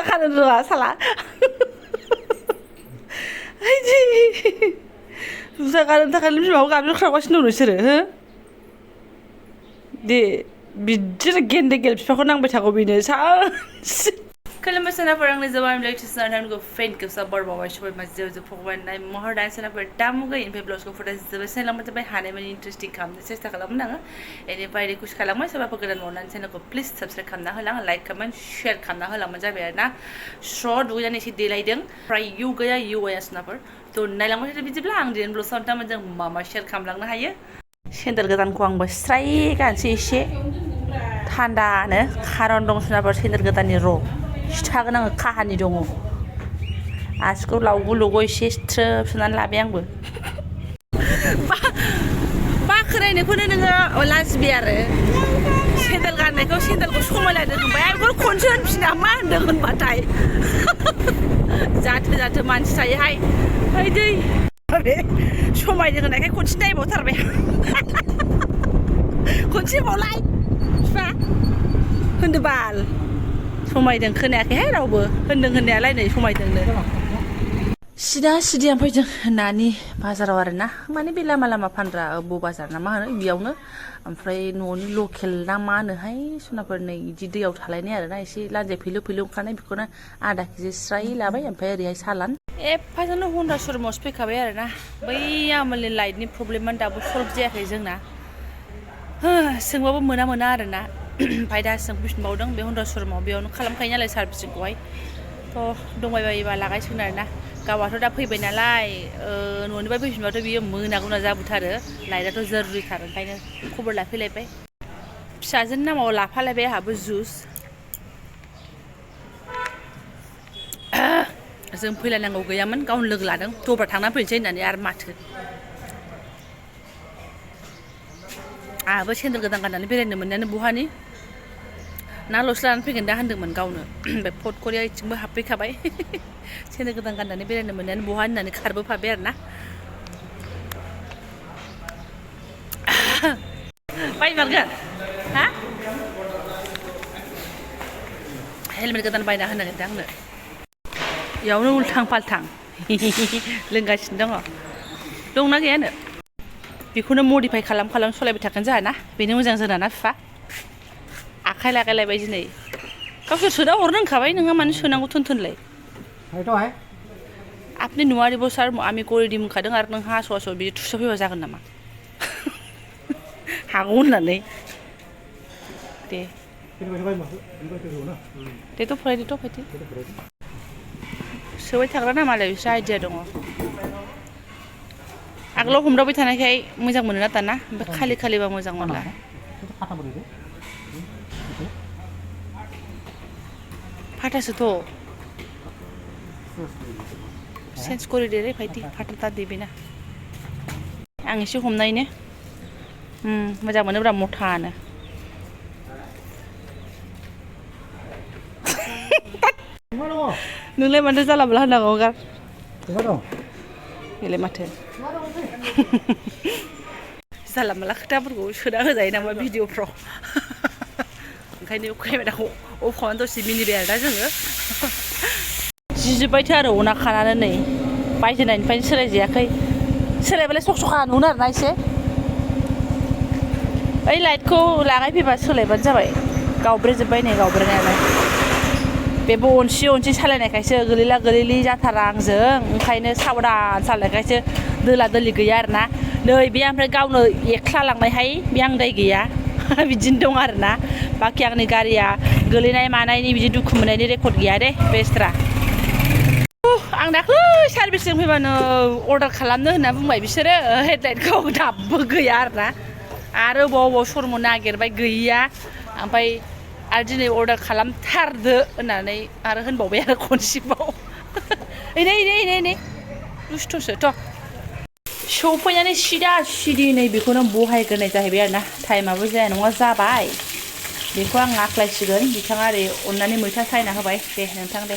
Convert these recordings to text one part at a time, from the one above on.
जुसा खानो रोङा साला आइदि जुसा खानो थाखाय बिमाखौ गाबज्रिख्रावगासिनो दं नोंसोरो हो दे बिदिनो गेन्दे गेल बिफाखौ नांबाय थागौ बेनो सानसे खुलुमबाय सोनाफोर आंनि जबानिव्लग टिउसनखौ फ्रेन्डखौ साबर बावबाय सबाय मासे जेव फगबाय महर दान सोनाफोर दामुगै इनफाय ब्लाउसखौ फुरा जोबोद सायलांबाय जाबाय हानाय माने इन्टारेस्टिं खालामनो सेस्था खालामोन आङो बेनिफ्राय रिकुवेस्ट खालामबाय सोरबाफोर गोदान मावनानै चेनेलखौ प्लिज साबस्क्राइब खालामना होलां लाइक कमेन्ट शेयार खालामना होलांबानो जाबाय आरो ना स्र' दुगैनानै एसे देलायदों ओमफ्राय इउ गैया इउ आया सोनाफोर थ' नायलांबाय थादो बिदिब्ला आं दिनै ब्लाउस सानथाम जों मा शेयार खालामलांनो हायो सेन्देल गोदानखौ आंबो स्राय गानसै एसे थान्दानो खारन दं सोनाफोर सेन्देल गोदाननि र' खिथागोन आङो काहानि दङ आसिखौ लावगु लुगु एसे थ्रोब सोनानै लाबाय आंबो बाख्रायनायखौनो नोङो लाजिबाय आरो सेन्देल गाननायखौ सेन्देलखौ समायलायदों होनबाय आं बेखौ खनसे होनफिना मा होनदों होनबाथाय जाथो जाथो मानसि थायोहाय ओइ दै समायदों होननायखाय खनसे नायबावथारबाय खनसे बावलाय बिफा होनदो बाल समायदों खोनायाखैहाय रावबो होनदों होननायालाय नै समायदोंनो सिदा सिदि ओमफ्राय जों नानि बाजाराव आरो ना माने बे लामा लामा फानग्रा ब बाजार ना मा होनो बेयावनो ओमफ्राय न'नि लकेल ना मा होनोहाय सनाफोर नै बिदि दैयाव थालायनाय आरो ना एसे लान्जाय फैलु फैलु ओंखारनाय बेखौनो आधा केजि स्राय लाबाय ओमफ्राय ओरैहाय सालान एफाजोंनो हन्दा शरुमावसो फैखाबाय आरो ना बै आमोलनि लाइटनि प्रब्लेमानो दाबो सल्भ जायाखै जोंना सोंबाबो मोना आरो ना ओमफ्राय दा सोंफैफिनबावदों बे हन्दा शरुमाव बेयावनो खालामखायो नालाय सार्भिसिंखौहाय थ' दंबायबायोबा लागायसिगोन आरो ना गावआथ' दा फैबाय नालाय न'निफ्राय फैफिनबाथ' बियो मोनागौना जाबोथारो लाइटआथ' जोरुरिथार ओंखायनो खबर लाफैलायबाय फिसाजोनि नामाव लाफालायबाय आंहाबो जुस जों फैलायनांगौ गैयामोन गावनो लोगो लादों दब्रा थांना फैनोसै होननानै आरो माथो आंहाबो सेन्देल गोदान गाननानै बेरायनो मोननायानो बहानि नाल'सो लानानै फैगोन दा होनदोंमोन गावनो ओमफ्राय फटकरिया इथिंबो हाबफैखाबाय सेन्देल गोदान गाननानै बेरायनो मोननायानो बहा होननानै खारबोफाबाय आरो ना बायमारगोन हा हेलमेट गोदान बायना होनांगोन दा आंनो बेयावनो उल्थां फाल्थां लोंगासिनो दंना गैयानो बेखौनो मडिफाइ खालाम सलायबाय थागोन जोंहा ना बेनो मोजां जोंना ना बिफा आखाइ लागायलायबाय दिनै गावसोर सोना हरनो होनखाबाय नोङो मानो सोनांगौ थोनलाय आपनि नुवारिबो सार आमि करिदि होनखादों आरो नों हास' बिदि थुसा फैबा जागोन नामा हागौ होननानै देथ' फरायदो सोबाय थाग्रा ना मालाय बिसोर आइडिया दङ आगोलाव हमदावबाय थानायखाय मोजां मोनो ना दाना ओमफ्राय खालिबा मोजां मोनला फाथासोथ' चेन्ज करिदो रे भाइटि फाथा दादि बेना आं एसे हमनायनो मोजां मोनो ब्रा मथानो नोंलाय माथो जाला मोनला होनांगौ गार बेलाय माथो जाला मोनला खोथाफोरखौ सोना होजायो नामा भिडिअफ्राव ओंखायनो केमेराखौ अफ खालामनानै दसे मिनिबाय आरो दा जोङो जिजोब्बायथो आरो अना खानानै नै बायजेननायनिफ्रायनो सोलायजायाखै सोलायबालाय सखा नुनो आरोना एसे ओइ लाइटखौ लागायफैबा सोलायबानो जाबाय गावब्रेजोब्बाय नै गावब्रेनायालाय बेबो अनसि सालायनायखायसो गोलैला गोलैलि जाथारा आंजों ओंखायनो साबधान सालायनायखायसो दोला दोलि गैया आरो ना नै बे ओमफ्राय गावनो एक्ला लांनायहाय बे आं दाय गैया बिदिनो दं आरो ना बाखि आंनि गारिया गोलैनाय मानायनि बिदि दुखु मोननायनि रेकर्ड गैया दे बेस्रा आं दाख्लै सार्भिसजों फैबानो अर्डार खालामनो होनना बुंबाय बिसोरो हेडलाइटखौ दाबो गैया आरो ना आरो बबाव सरम नागिरबाय गैया ओमफ्राय आरो दिनै अर्डार खालामथारदो होननानै आरो होनबावबाय आरो खनसेबाव नै दुस्थ'सो थ' सफैनानै सिदा सिदि नै बेखौनो बहायग्रोनाय जाहैबाय आरो ना टाइमाबो जाया नङा जाबाय बेखौ आं आख्लायसिगोन बिथाङा ओरै अननानै मैथा सायना होबाय दे नोंथां दे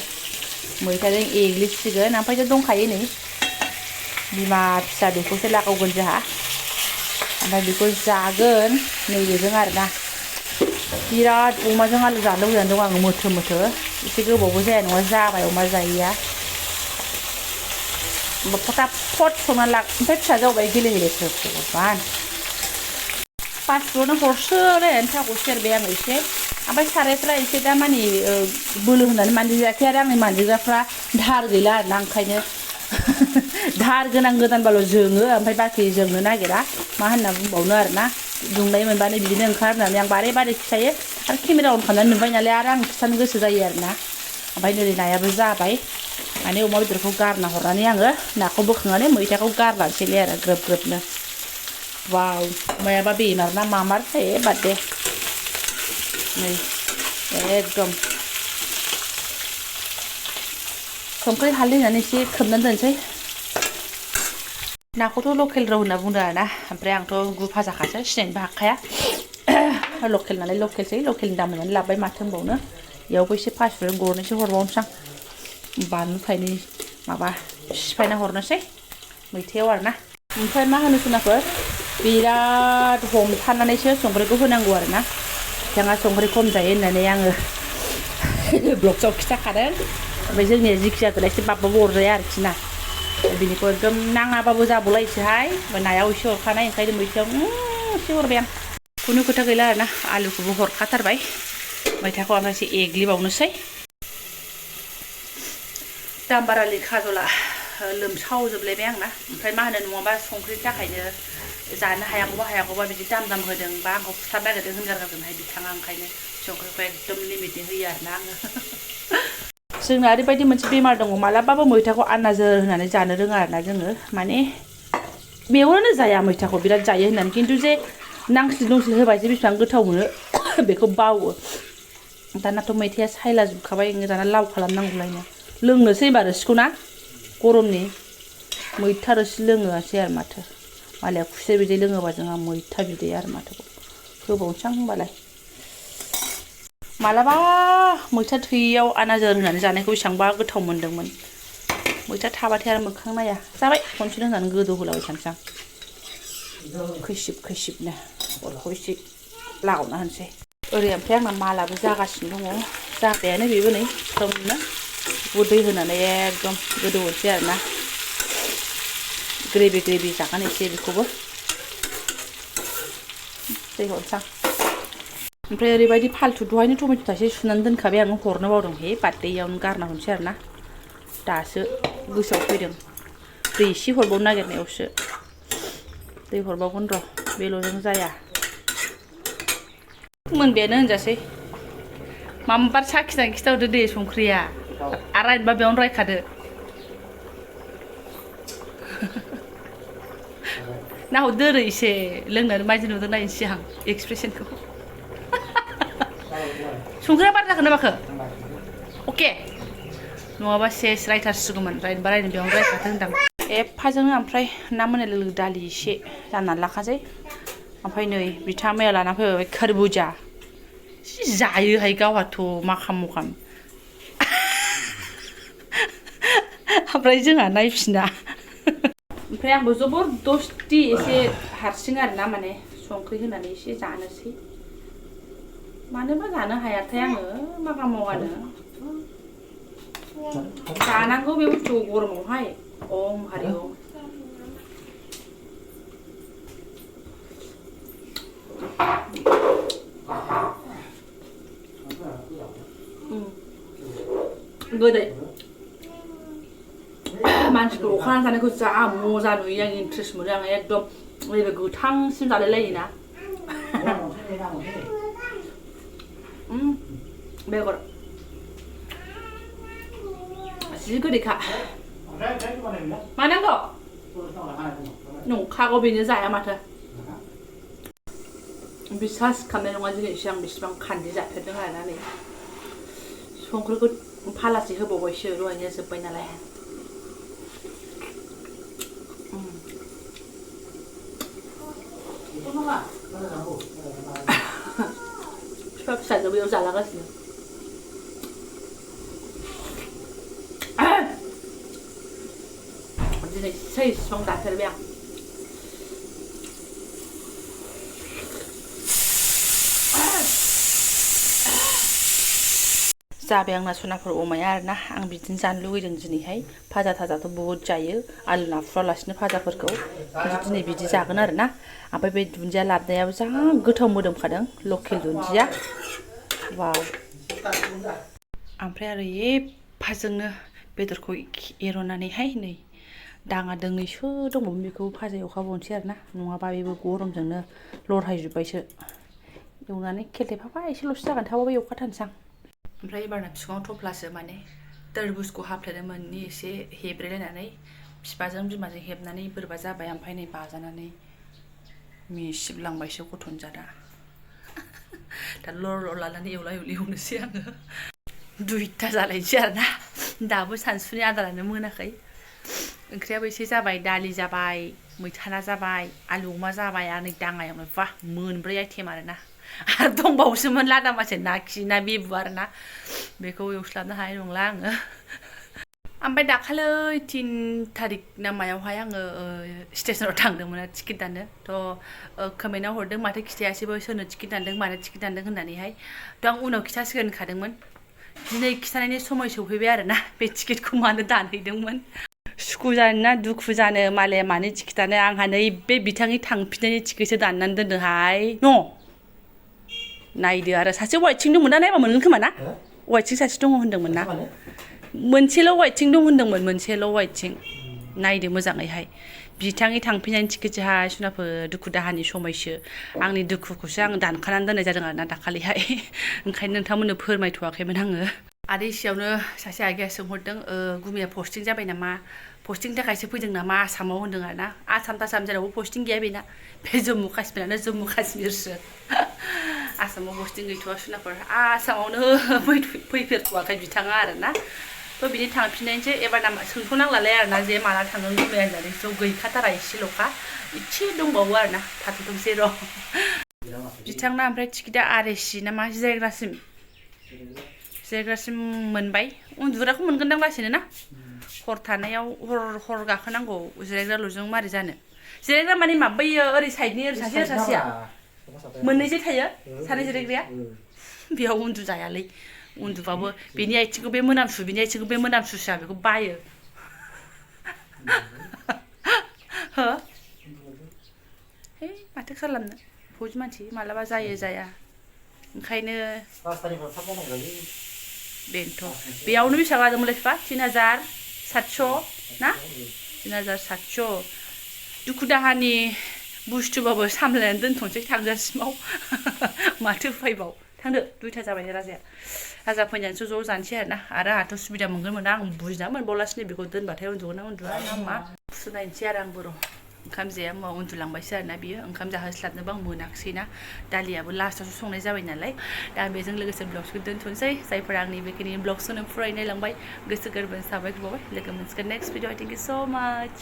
मैथाजों एग्लिसिगोन ओमफ्राय दंखायो नै बिमा फिसा बेखौसो लागावगोन जोंहा ओमफ्राय बेखौ जागोन नैबेजों आरो ना बिराद अमाजों आलु जानो लुबैनानै दं आङो मोथो मोथो एसे गोबावबो जाया नङा जाबाय अमा जायैया फटाफट संना ला ओमफ्राय फिसा जाबाय गेले गेलेसो भगबान पासफोरावनो हरसो रायनानै थावखौ सेरबाय आङो एसे ओमफ्राय सारायफ्रा एसे दा मानि बोलो होनानै मानजिजायाखै आरो आंनि मानजिग्राफ्रा धार गैला आरोना ओंखायनो धार गोनां गोदानबाल' जोङो ओमफ्राय बाखि जोंनो नागिरा मा होनना बुंबावनो आरोना दुंनाय मोनबानो बिदिनो ओंखार होननानै आं बारे बारे खिथायो आरो केमेरा अन खालामनानै नुबाय नालाय आरो आं खिथानो गोसो जायो आरोना ओमफ्राय नै नायाबो जाबाय माने अमा बेदरखौ गारना हरनानै आङो नाखौ बोखांनानै मैथाखौ गारलानोसैलाय आरो ग्रोब ग्रोबनो वाव मायाबा बेमार ना मामार बादे नै एकदम संख्रि हालदै होनानै एसे खोबनानै दोनसै नाखौथ' लकेल रौ होनना बुंदों आरोना ओमफ्राय आंथ' गु भाजाखासो सिनायनोबो हाखाया लकेल नालाय लकेलसै लकेलनि दाम होनानै लाबाय माथो होनबावनो बेयावबो एसे पासफोरजों गरनैसो हरबावनोसै आं बानलु थाइनै माबा सिफायना हरनोसै मैथायाव आरोना ओमफ्राय मा होनो सनाफोर बिराद हमथानानैसो संख्रिखौ होनांगौ आरोना बिथाङा संख्रि खम जायो होननानै आङो ब्लगआव खिथाखादों ओमफ्राय जोंनिया जिखि जादोला एसे बाबबाबो अरजाया आरोखि ना बिनिखौ एकदम नाङाबाबो जाबावलायसैहाय नायाव एसे हरखानाय ओंखायनो मैथायाव एसे हरबाय आं खुनु खोथा गैला आरोना आलुखौबो हरखाथारबाय मैथाखौ ओमफ्राय एसे एग्लिबावनोसै दामबारालि खाजला लोमसावजोबलायबाय आंना ओमफ्राय मा होनो नङाबा संख्रिनि थाखायनो जानो हायागौबा बिदि दाम होदों बा आंखौ फुथार नागिरदों होनगारगारगोनहाय बिथाङा ओंखायनो संख्रिखौ एकदम लिमिटनि होयो आरोना आङो जोंना ओरैबायदि मोनसे बेमार दङ मालाबाबो मैथाखौ आन्दाजोर होनानै जानो रोङा आरोना जोङो माने मेगनानो जाया मैथाखौ बिराद जायो होननानै खिन्थु जे नांस्लिद नुस्लिद होबायसो बेसेबां गोथाव मोनो बेखौ बावो दानाथ' मैथाया सायला जोबखाबाय दाना लाव खालामनांगौलायनो लोंनोसै होनबा रोसिखौ ना गरमनि मैथा रोसि लोङोसै आरो माथो मालाया खुसेर बिदै लोङोबा जोंहा मैथा बिदै आरो माथो होबावनोसै आं होनबालाय मालाबा मैथा थैयाव आनाजोर होनानै जानायखौ बेसेबांबा गोथाव मोन्दोंमोन मैथा थाबाथाय आरो मोखां नाया जाबाय खनसेनो होनानै गोदौ होलाबाय थानोसै आं खैसिबनो अरखौ एसे लागावना होनोसै ओरै ओमफ्राय आंना मालाबो जागासिनो दङ जाबायानो बेबो नै सोमनो दै होनानै एकदम गोदौ होनोसै आरोना ग्रेभि जागोन एसे बेखौबो दै हरनोसै आं ओमफ्राय ओरैबायदि फालतु दहायनो टमेट' थाइसे सुनानै दोनखाबाय आं हरनो बावदों हे बार्डेयावनो गारना हरनोसै आरोना दासो गोसोआव फैदों दै एसे हरबावनो नागिरनायावसो दै हरबावगोन र' बेल'जों जाया मोनबायानो होनजासै माबार साखिनानै खिथाहरदो दे संख्रिया आरो रायनोबा बेयावनो रायखादो नाहरदो ओरै एसे लोंनानै मायदि नुदों नायनोसै आं एक्सप्रेसनखौ संख्रिया बारा जाखोना माखो अके नङाबा सेस रायथारसिगौमोन रायनोबा रायनो बेयावनो रायखाथों होनदां एफाजोंनो ओमफ्राय ना मोननाय लोगो दालि एसे जाननानै लाखासै ओमफ्राय नै बिथाङा मैया लाना फैबाय खरबुजा जायोहाय गावहाथ' माखाम ओमफ्राय जोंहा नायफिना ओमफ्राय आंबो जबरदस्ति एसे हारसिं आरोना माने संख्रि होनानै एसे जानोसै मानोबा जानो हायाथाय आङो माखामावआनो जानांगौ बे बुस्थुखौ गरमावहाय ओम हारि ओम गोदै मानसिफोर अखानानै जानायखौ जा मजा नुयो आं इन्ट्रेस्ट मोनो आं एकदम नैबे गोथांसिम जालायलायोना बेगर जि गोदैखा मानांगौ नंखागौ बेनो जाया माथो बिसास खालामनाय नङा दिनैसो आं बेसेबां खान्दि जाफेरदों आरोना नै संख्रिखौ फालासे होबावबायसो दहायनो जोब्बाय नालाय फिफा फिसाजों बेयाव जालागासिनो दिनैसो इसिबां जाफेरबाय आं जाबाय आंना सनाफोर अमाया आरोना आं बिदिनो जानो लुगैदों दिनैहाय भाजा थाजाथ' बहुद जायो आलु नाफुरालासिनो भाजाफोरखौ दिनै बिदि जागोन आरोना ओमफ्राय बे दुन्दिया लाबोनायाबो जा गोथाव मोदोमखादों लकेल दुन्दिया वाव ओमफ्राय आरो एफाजोंनो बेदरखौ एर'नानैहाय नै दाङा दोंनैसो दंबावो बेखौ भाजा एवखाबावनोसै आरोना नङाबा बेबो गरमजोंनो लरहायजोब्बायसो एवनानै खेलथेफाफा एसेल'सो जागोन थाबाबो एवखाथारनोसै आं ओमफ्राय एबारना बिफाङाव थफ्लासो माने तोरबुजखौ हाफ्लेदोंमोन एसे हेब्रेलायनानै बिफाजों बिमाजों हेबनानै बोरैबा जाबाय ओमफ्राय नै बाजानानै मिसिबलांबायसो गथ'नि जादा दा लर लानानै एवला एवलि एवनोसै आङो 2ता जालायनोसै आरोना दाबो सानसुनि आदारानो मोनाखै ओंख्रियाबो एसे जाबाय दालि जाबाय मैथा ना जाबाय आलु अमा जाबाय आरो नै दाङायावनो बा मोनब्रै आइटेम आरोना आरो दंबावोसोमोन लादा मासे ना खि ना बेबु आरोना बेखौ एवस्लाबनो हानाय नंला आङो ओमफ्राय दाखालै 3 तारिख ना मायावहाय आङो स्टेसनाव थांदोंमोन टिकेट दानो थ' कमेन्टआव हरदों माथो खिथायासैबो सोरनो टिकेट दानदों मानो टिकेट दानदों होननानैहाय थ' आं उनाव खिथासिगोन होनखादोंमोन दिनै खिथानायनि समय सफैबाय आरोना बे टिकेटखौ मानो दानहैदोंमोन सुखु जानो ना दुखु जानो मालाया मानो टिकेट दानो आंहा नैबे बिथांनि थांफिननायनि टिकेटसो दाननानै दोनदोंहाय न' नायदो आरो सासे वाइटिं दंमोन ना नायबा मोनगोन खोमा ना वाइटिं सासे दङ होनदोंमोन ना मोनसेल' वाइटिं दं होनदोंमोन मोनसेल' वाइटिं नायदो मोजाङैहाय बिथांनि थांफिननायनि टिकेटसोहाय सुनाफोर दुखु दाहानि समायसो आंनि दुखुखौसो आं दानखानानै दोननाय जादों आरोना दाखालिहाय ओंखायनो नोंथांमोननो फोरमायथ'वाखैमोन आङो आरो एसेयावनो सासे आगैया सोंहरदों गुमिया पस्टिं जाबाय नामा पस्टिंनि थाखायसो फैदों नामा आसामाव होनदों आरोना आसाम जेरावबो पस्टिं गैया बेना बे जम्मु काश्मीरानो जम्मु काश्मीरसो आसामाव पस्टिं गैथ'वा सुनाफोर आसामावनो फैफेरथ'वाखै बिथाङा आरोना थ' बिनि थांफिननायसो एबार नामा सोंथ'नांलालाय आरोना जे माला थांगोन गुमिया होननानै ज' गैखाथारा एसेल'खा एसे दंबावो आरोना थाथ'थोंसै र' बिथांना ओमफ्राय टिकेटआ आरेसि नामा जिरायग्रासिम मोनबाय उन्दुग्राखौ मोनगोनदां लासैनो ना हर थानायाव हर गाखोनांगौ जिरायग्राल'जों मारै जानो जिरायग्रा माने मा बैयो ओरै साइडनि ओरै सासेया मोननैजे थायो सानै जिरायग्राया बेयाव उन्दुजायालै उन्दुबाबो बेनि आथिंखौ बे मोनामसु बेनि आथिंखौ बे मोनामसुसोआ बेखौ बायो हो है माथो खालामनो फौज मानसि मालाबा जायो जाया ओंखायनो बेनोथ' बेयावनो बेसेबां लादोंमोनलाय बिफा 3700 ना 3700 दुखु दाहानि बुस्थुबाबो सामलायनानै दोनथ'नोसै थांजासिमाव माथो उफायबाव थांदो 2ता जाबाय राजा फैनानैसो ज' जानोसै आरोना आरो आंहाथ' सुबिदा मोनगोन मोना आं बुजिना मोनबावलासिनो बेखौ दोनबाथाय उन्दुगोन ना उन्दुआ ना मा सुनायनोसै आरो आंबो र' ओंखाम जाया मुवा उन्दुलांबायसो आरोना बियो ओंखाम जाहोस्लाबनोबो आं मोनाखिसैना दालियाबो लास्टावसो संनाय जाबाय नालाय दा बेजों लोगोसे ब्लगसखौ दोनथ'नोसै जायफोरा आंनि बेखिनि ब्लगसखौनो फुरायै नायलांबाय गोसो गोरबोनि साबायखर बावबाय लोगो मोनसिगोन नेक्स्ट भिडिअ थेंक इउ सो माच